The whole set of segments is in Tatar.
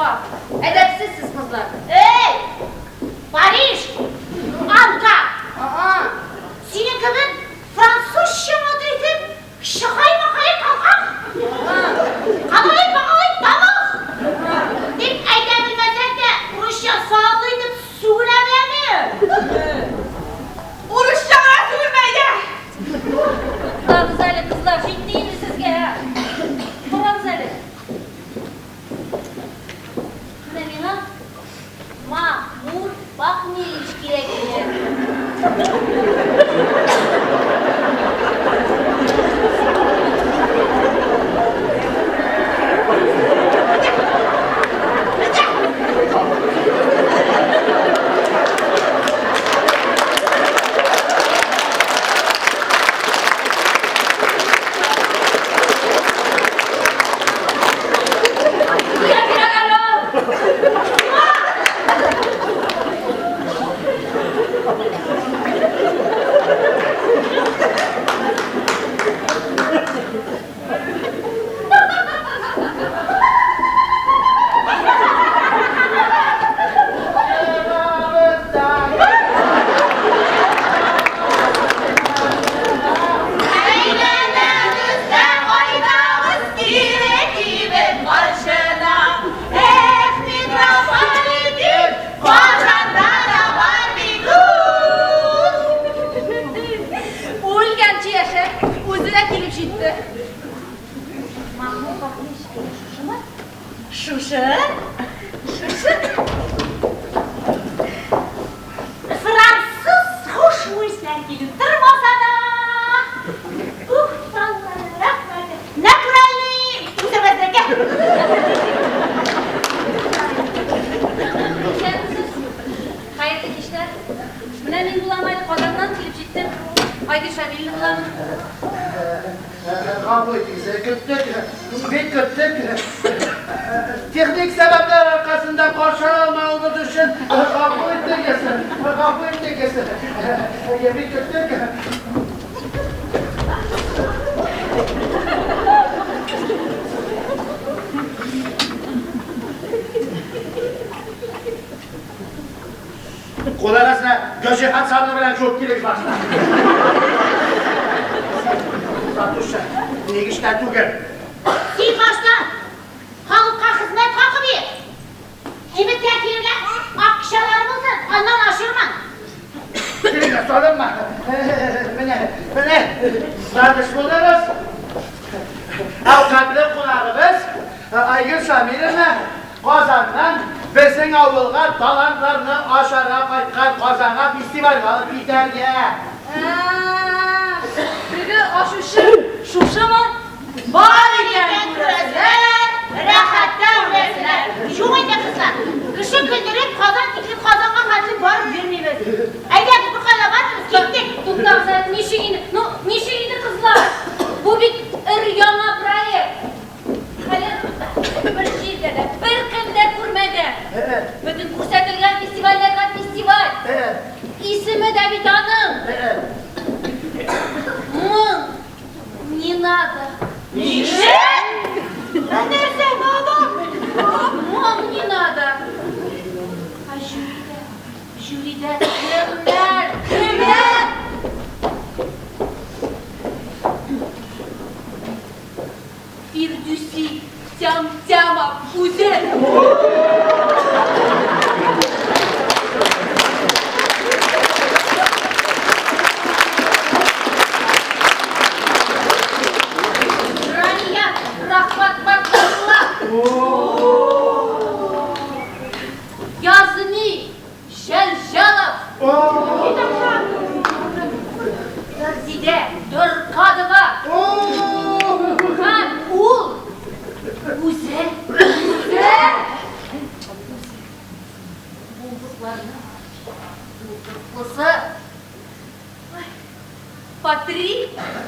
Уфа. Әдәпсез сез, кызлар. Эй! Париж! Анка! Синең кебек французча матур итеп шыхай-махай калкак! Калай-багалай тамак! Дип әйтә белмәсәк тә, урысча саллы итеп сүгенә беләме? Урысча гына сүгенмә әйдә! Туктагыз әле, кызлар, җитте инде сезгә, ә? Карагыз әле. Менә миңа Махмур Пахмелич кирәк иде. Әйләнәбез дә кайтабыз кире кибет каршына. Эх, митрополитен, Казанда да бар бит ул. Үлгәнче яшәп, үзе дә килеп җитте. Махмур Пахмелич, шушымы? Шушы? Шушы? Француз хушбуй белән килеп тормаса да. Ух, Алла, рәхмәт. Натуральный үзебезнеке. Исәнмесез. Хәерле кичләр. Менә мин булам әле Казаннан килеп җиттем. Айгөл Шамиловна буламын. Гафу итегез, көттек, бик көттек. Техник сәбәпләр аркасында каршы алмавыбыз өчен гафу итегез, гафу итегез. Бик көттек. Кулыгызны Гөлҗиһан сабыны белән жуып килегез башта. Сатучы, ник эштә түгел? Син башта халыкка хезмәт хакы бир. Кибеткә килергә акчалары булсын, аннан ашырма. Килегез, салынма. Менә, менә, таныш булыгыз. Әүкатлы кунагыбыз Айгөл Шамиловна Казаннан безнең авылга талантларны ашарга кайткан Казанга фестивальгә алып китәргә. Теге ашучы шушымы? Бар икән күрәселәр, рәхәттә үләселәр. Юк инде, кызлар. Кеше көлдереп, Казан тиклем Казанга хәтле барып йөрмибез. Әйдәгез, беркая бармыйбыз, киттек. Туктагыз әле, ничек инде? Ну, ничек инде, кызлар? Бу бит өр-яңа проект. Әле бер җирдә дә, беркем дә күрмәгән. Бөтен күрсәтелгән фестивальләргә фестиваль. Исеме дә бит аның. Моң не надо. Ничек? Нәрсә надо? Моң не надо. Ә жюрида, жюрида кемнәр, кемнәр? Фирдүси Тямтямов үзе. Рания Рахматулла. Язми Җәлҗалов. Тәрзидә Доркадова. Һәм ул үзе, үзе булдыкларның булдыклысы. Патри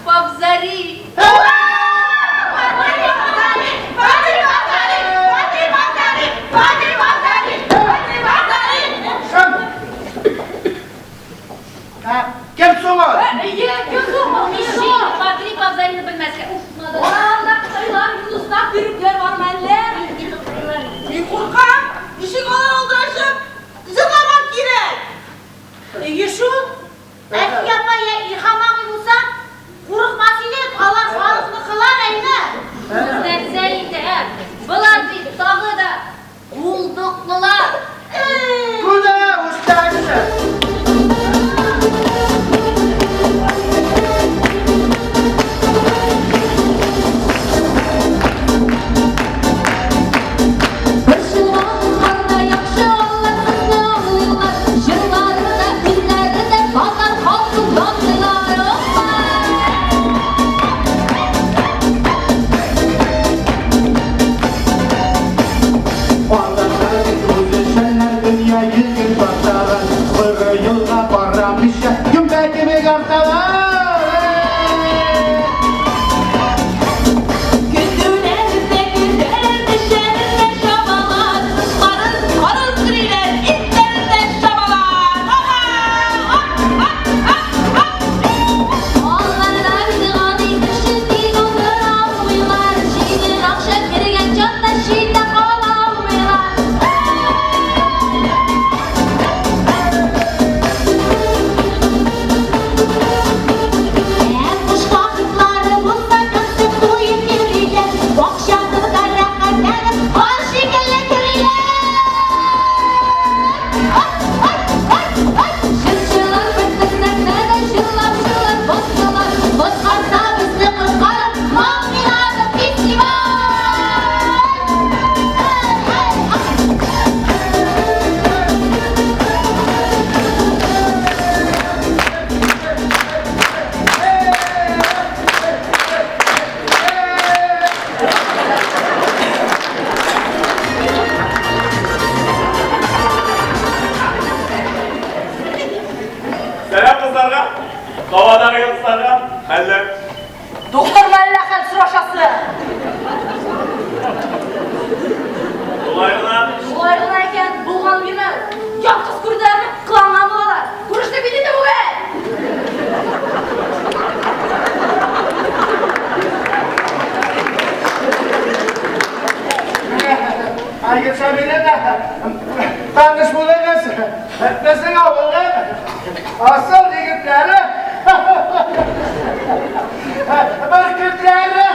Павзари. Кем соң ул? Әйе, кем соң ул? Ничек Патри Павзарины белмәскә? Уф, надо. Анда кытайлар, Юнуста төрекләр бар мәллә? Нинди кытайлар? Мин куркам. Айгөл Шамилевна, таныш булыгыз. Безнең авылның асыл егетләре, бөркетләре.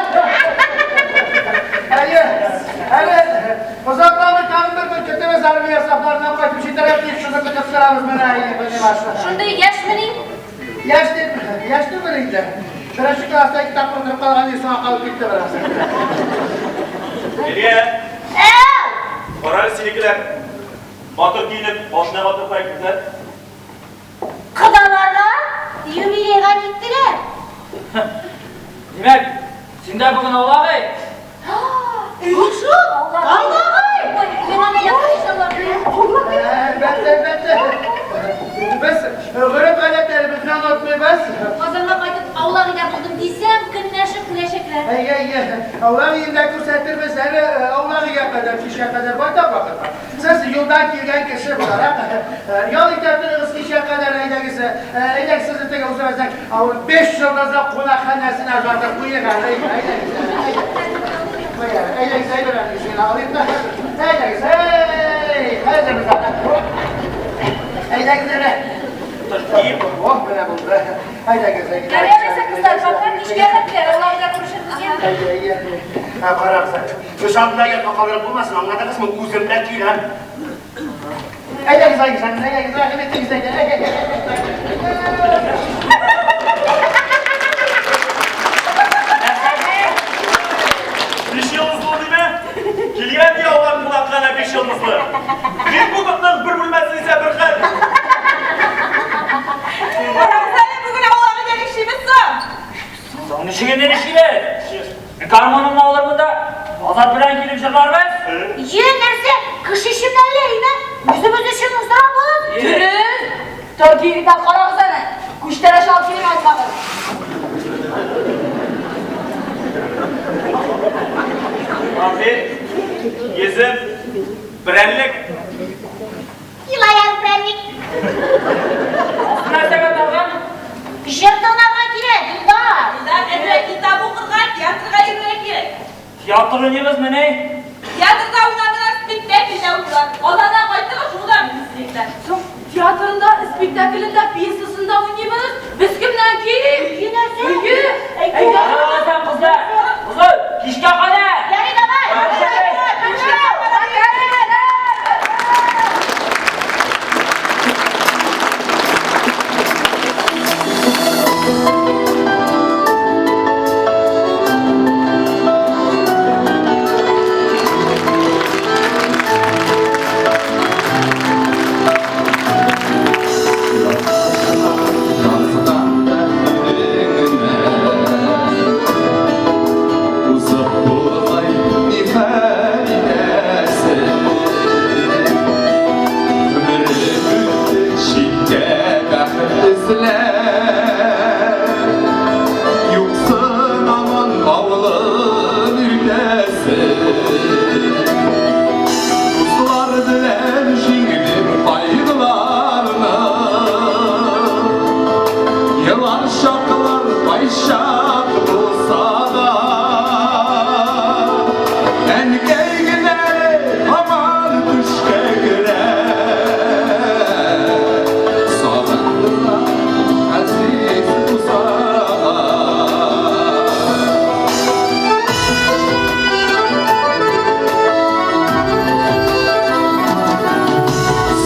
Әйе, әле озакламый тагын бер бөркетебез армия сафларыннан кайтып җитәргә тиеш, шуны көтеп торабыз менә, әйе, понимаешь. Шундый яшьмени? Яшь дип, яшь түгел инде. Беренче класста ике тапкыр утырып калган соңа калып китте бераз. Лилия, Әу! карале синекеләр. Матур киенеп, башына матур куеп киттеләр. Кодаларга юбилейга киттеләр. Димәк, син дә бүген аулак өй? Әйе шул, аулак өй. Ой, мин аны якын. Әлбәттә, әлбәттә. Без гореф-гадәтләребезне онытмыйбыз. Казанга кайтып аулак өйдә булдым дисәм, көнләшеп көләчәкләр. Әйе, әйе. Аулак өендә күрсәтербез әле, аулак өйгә кадәр, кичкә кадәр байтак вакыт бар. Сез юлдан килгән кеше буларак, ял итә торыгыз кичкә кадәр, әйдәгез, әйдәгез сезне теге үзебезнең авыл биш йолдызлы кунакханәсенә озатып куйыйк әле, әйдәгез, әйдәгез. Әйдәгез, әйдәгез, генә алыйк та. Әйдәгез, әй, хәзер без аны. Әйдәгез әле. Киеп. Ох, менә булды. Әйдәгез, әйдәгез. Ярый алайса, кызлар, пока, кичкә хәтле аулак өйдә күрешербез. Әйе, әйе. Ә, карагыз әле. Эш алдында ятма калдырып булмасын, аңладыгызмы? Үзем дә киләм. Әйдәгез, әйдәгез, әйдәгез, рәхим итегез, әйдәгез. Нәрсә ди? Биш йолдызлы диме? Килгән ди алар кунакханә биш йолдызлы. Мин бу кызның бер бүлмәсе исә бер хәл. Карагыз әле, бүген аулак өйдә нишлибез соң? Соң ничек инде нишлибез? Мин гармунымны алырмын да, Азат белән килеп җырларбыз. Е, нәрсә, кеше өчен әллә, әйме? Үзебез өчен уздырабыз. Дөрес! Төрки егетләр, карагыз әле. Күчтәнәч алып килеп айтмагыз. Кофе, йөзем, прәннек. Килояр прәнник. Нәрсәгә тагын? Җыр тыңларга кирәк, Илдар. Илдар, әзрәк китап укырга, театрга йөрергә кирәк. Театр уйныйбызмыни? Театрда уйнадылар, спектакльдә уйнадылар. Казаннан кайттыгыз, шуны да белмисез, егетләр. Соң театрында, спектаклендә, пьесасында уйныйбыз. Без кемнән ким? Әйе, нәрсә? Әйе. Әйе. Карагыз, кызлар. Кызлар, кичкә кадәр. Ярый, давай. Кичкә. Узып булмый, ни хәл итәсең? Гомерем үтте читтә бәхет эзләп. Юксынамын авылым иртәсен. Дуслар белән җиңдем кайгыларны. Елар чаклар кайчак булса да, Әнкәй генә һаман төшкә керә. Сагындыра газиз бусага.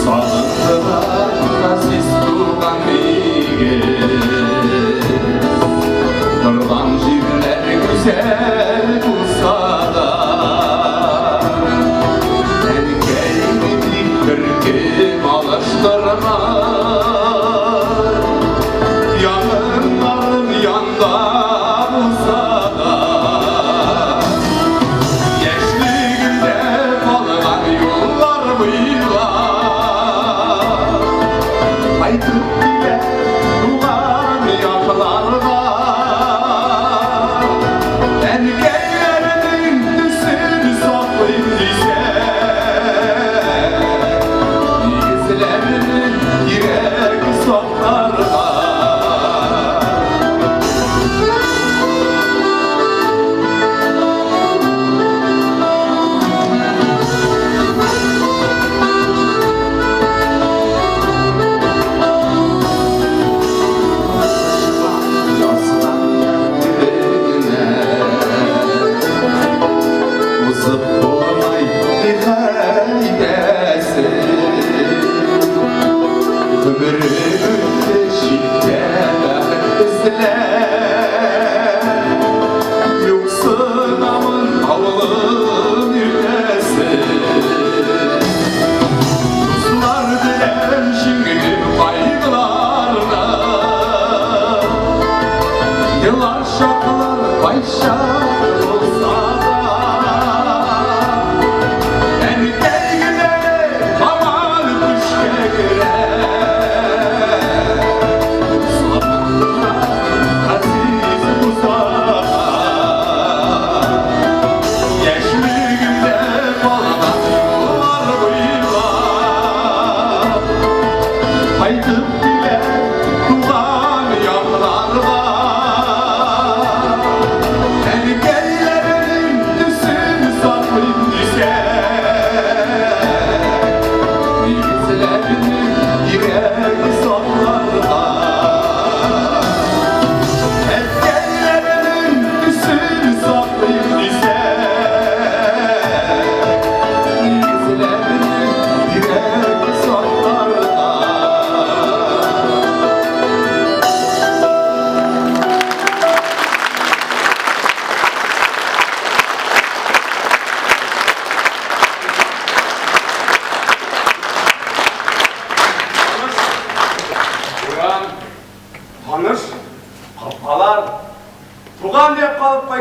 Сагындыра газиз туган нигез. Торган җирләр гүзәл булса да, Әнкәйне дип беркем алыштырмас. Якыннарым янда булса да, Яшьлегемдә калган юллар буйлап Кайтып килә туган якларга. Әнкәйләрнең төсен саклыйм дисәң, Нигезләрнең.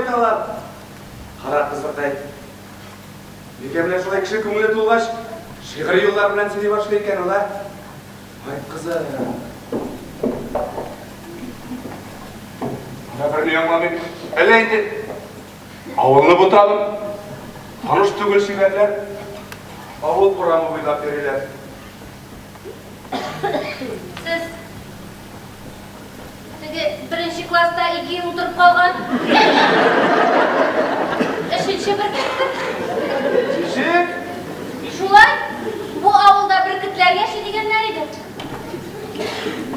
кайталар. Кара кызыкай. Нигә менә шулай кеше күңеле тулгач, шигъри юллар белән сөйли башлый икән ул, ә? Ай, кызым. Менә берни аңламыйм. Әллә инде авылны бутадым. Таныш түгел чибәрләр авыл урамы буйлап йөриләр. Сез теге беренче класста ике ел утырып калган өченче бөркеттер. Ничек? Шулай, бу авылда бөркетләр яши дигәннәр иде.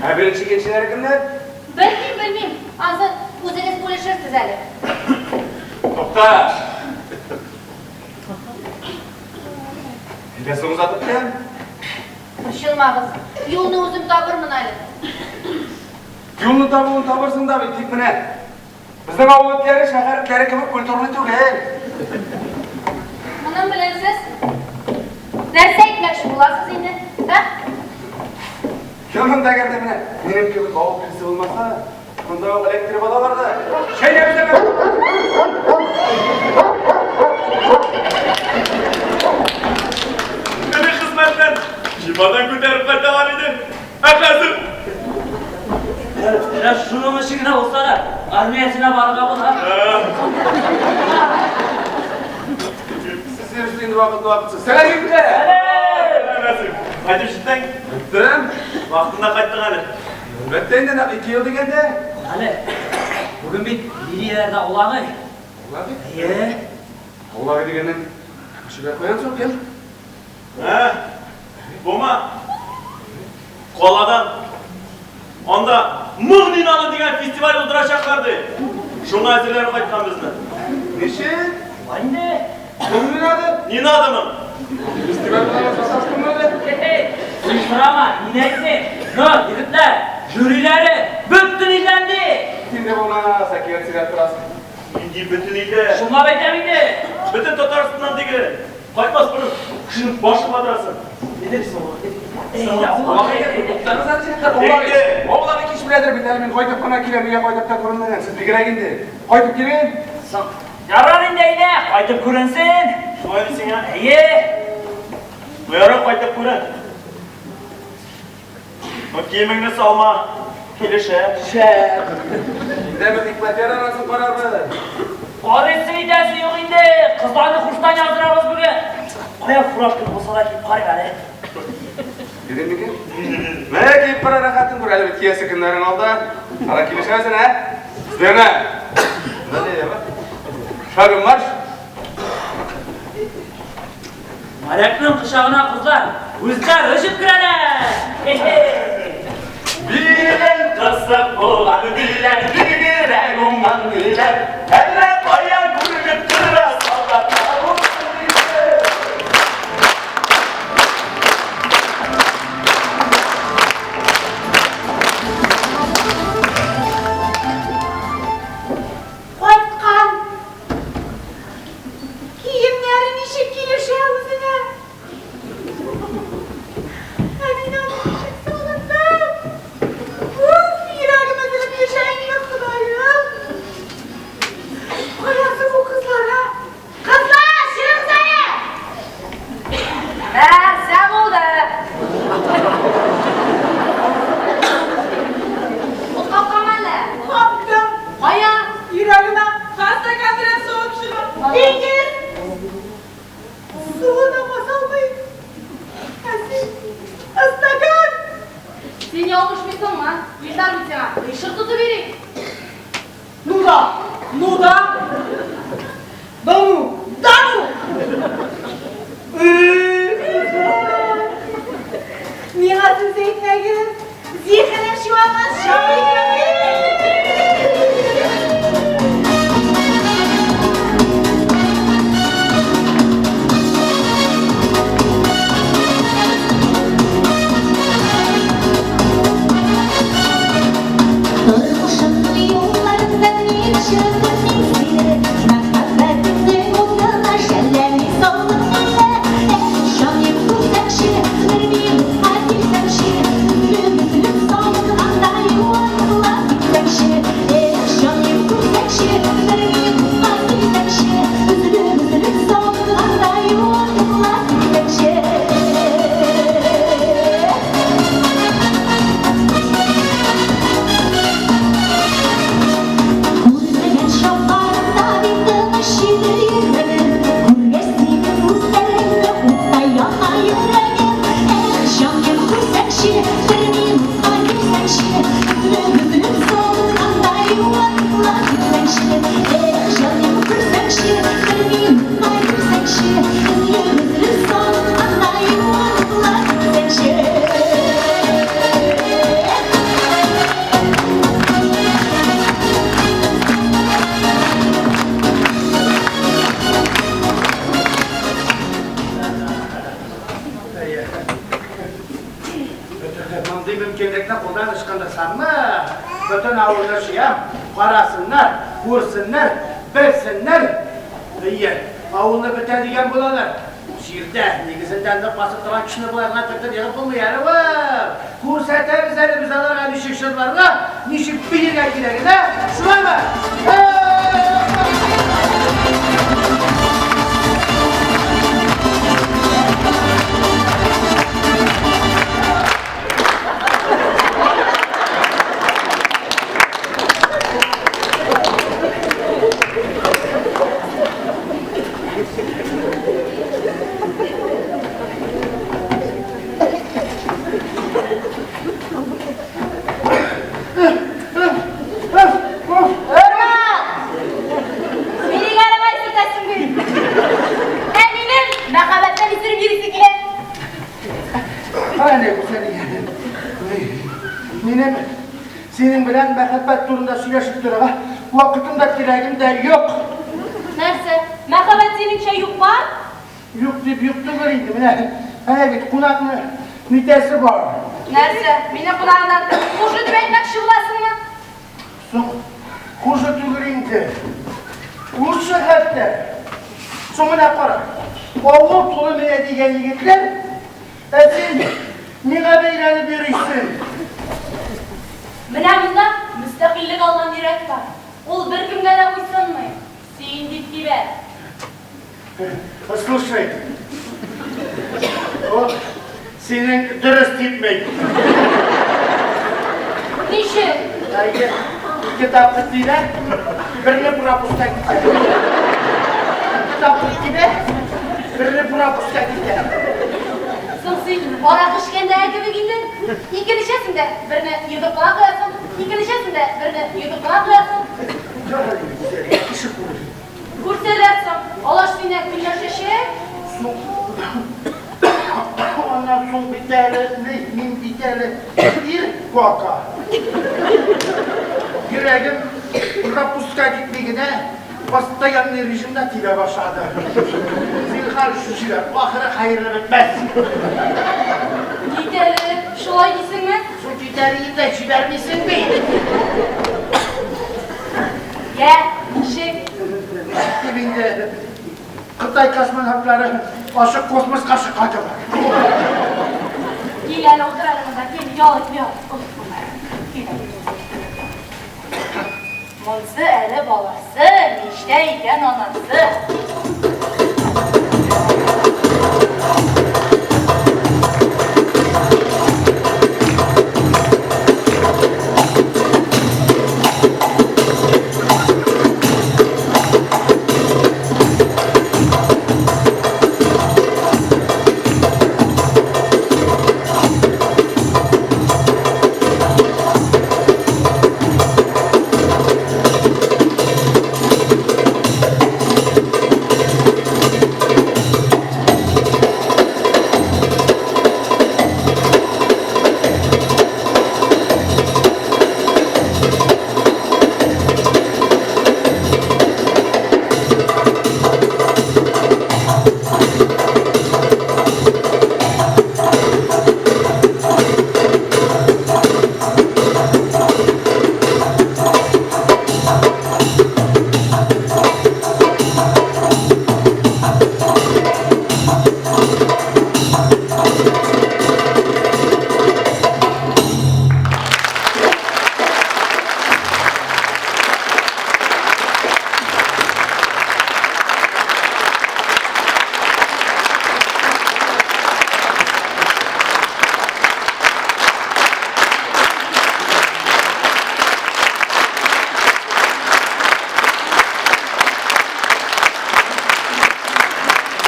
Ә беренче икенчеләре кемнәр? Белмим, белмим. Ансын үзегез бүлешерсез әле. Тукта! Әйдә соң озатып киләм. Борчылмагыз, юлны үзем табырмын әле. Юлны табуын табырсың да бит, тик менә безнең авыл этләре шәһәр этләре кебек культурный түгел. Моның белән сез нәрсә әйтмәкче буласыз инде, ә? Янында әгәр дә менә минем кебек авыл кешесе булмаса, шунда ук эләктереп алалар да чәйнәп өзәләр. Элек хезмәттән чемодан күтәреп кайталар иде. Ә хәзер Менә шуның өчен генә булса да, армиясенә барырга була. Сез йөрсен инде вакыт-вакытсыз. Сәлам, егетләр! Рәсим, кайтып җиттең? Җиттем. Вакытында кайттың әле. Әлбәттә инде, нәкъ ике ел дигәндә. Әле бүген бит Лилияләрдә улагы. Улагы? Әйе. Улагы дигәннән, кешеләр каян соң кем? Ә? Бума? Каладан. Анда Моң Ниналы дигән фестиваль уздырачаклар ди. Шуңа әзерләнеп кайткан безне. Ничек? Шулай инде. Моң Нинады? Нинадымы? Фестиваль буларак саташтыңмы әле? Хе-хе. Сорама, мин әйтмим. Но, егетләр, жюриләре бөтен илдән ди. Син дә булмаса, әкият сөйләп торасың. Нинди бөтен илдә? Шунлап әйтәм инде. Бөтен Татарстаннан диген. Кайтмас борын кешенең башын ватырасың. Ни дисең ул? Туктагыз әле, егетләр, Аулак кич беләдер бит әле, мин кайтып кына киләм, өйгә кайтып та күренмәгән. Сез бигрәк инде. Кайтып килегез. Соң, ярар инде, әйдә, кайтып күренсен. Шулай дисең, ә? Әйе. Ну ярар, кайтып күрен. Ну киемеңне салма. Килешә. Шәп. Инде без хикмәтләр арасын карарбыз. Карыйсы итәсе юк инде. Кызларны хуштан яздырабыз бүген. Кая фуражка булса да киеп карыйк әле. Дидем микән? Менә киеп кара, рәхәтен күр, әле бит киясе көннәрең алда. Кара килешәсең, ә? Смирно. Налево. Шагом марш. Морякның кочагына кызлар үзләре очып керәләр. Хе-хе. Билен кысык булган диләр, бигрәк уңган диләр. Әллә каян күренеп тора солдат тавык. Кайткан. Киемнәре ничек килешә үзенә. Ә мин аны ничек сагындым. Уф, йөрәгем өзелеп төшә инде, Ходаем. Каясы бу кызлар, а? Кызлар, чыгыгыз әле! Нәрсә булды? Ут капкан әллә? Каптым. Кая? Йөрәгемә хастаханә белән сугып чыгып. Диңгез! Суына баса алмый. Ә син ыстакан! Син ялгышмыйсыңмы? Илдар бит сиңа гыйшык тотып йөри. Ну да, ну да. Да ну, да ну! Кызлар! Миңа сүз әйтмәгез. Зиһенем чуалган чак икән. Тормышымның юлларында ник чыктым мин сине, Мәхәббәтеңнең утына жәлләми салдың мине. Әй, җаным, күрсәңче, бер минутка килсәңче, Өзелеп-өзелеп сагынганда юатма. Мондый мөмкинлекне кулдан ычкындырсаммы, бөтен авылны җыям, карасыннар, күрсеннәр, белсеннәр. Әйе, авылны бетә дигән булалар. Җирдә, нигезендә нык басып торган кешене болай гына төртеп егып булмый әле ул. Күрсәтәбез әле без аларга ничек җырларга, ничек биергә кирәген, ә? Шулаймы? Минем синең белән мәхәббәт турында сөйләшеп торырга вакытым да, теләгем дә юк. Нәрсә? Мәхәббәт синеңчә юк бар? Юк дип юк түгел инде, менә әнә бит кунакны нитәсе бар. Нәрсә, мине кунагыннан хуже дип әйтмәкче буласыңмы? Соң, хуже түгел инде. Лучше хәтта. Соң менә кара, авыл тулы менә дигән егетләр, ә син миңа бәйләнеп йөрисең. Менә монда мөстәкыйльлек алган йөрәк бар. Ул беркемгә дә буйсынмый. Син дип тибә. Послушай, ул синең дөрес типми. Ничек? Әйе, ике тапкыр тибә, берне пропускка китә. Ике тапкыр тибә, берне пропускка китә. Соң син аракы эчкәндәге кебек инде. Икене эчәсең дә, берне йотып кына куясың, икене эчәсең дә, берне йотып кына куясың. Кеше күрер. Күрсәләр соң, алар сине көнләшәчәк. Соң, аннан соң бит әле, мин бит әле ир бака. Йөрәгем пропускать итми генә постоянный режимда тибә башлады. Зинһар өчен җибәр, ахыры хәерле бетмәс. Кит әле, шулай дисеңме? Соң китәр идем дә җибәрмисең бит. Йә, ничек? Ничек дип инде? Кытай космонавтлары ачык космоска чыккан кебек. Кил әле, утыр әле монда, кил, ял ит, ял. Кил. Монсы әле баласы, мичтә икән анасы.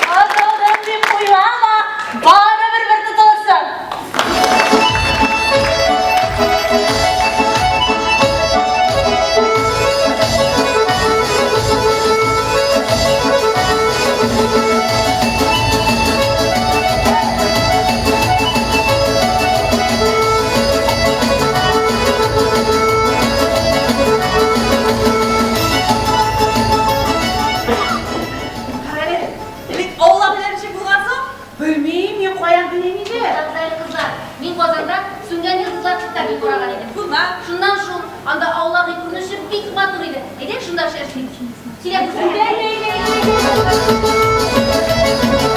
Котылдым дип уйлама, барыбер бер тотылырсың. Әле, элек авылда белән ничек булган соң? Белмим, мин каян белим инде. Туктагыз әле, кызлар. Кызлар, мин Казанда Сүнгән йолдызлар спектаклен караган идем. Шуннан? Шуннан шул, анда аулак өй күренеше бик матур иде. Әйдә, шунда эшлик. Сөйләп күрсәт. Әйдә, әйдә, әйдә.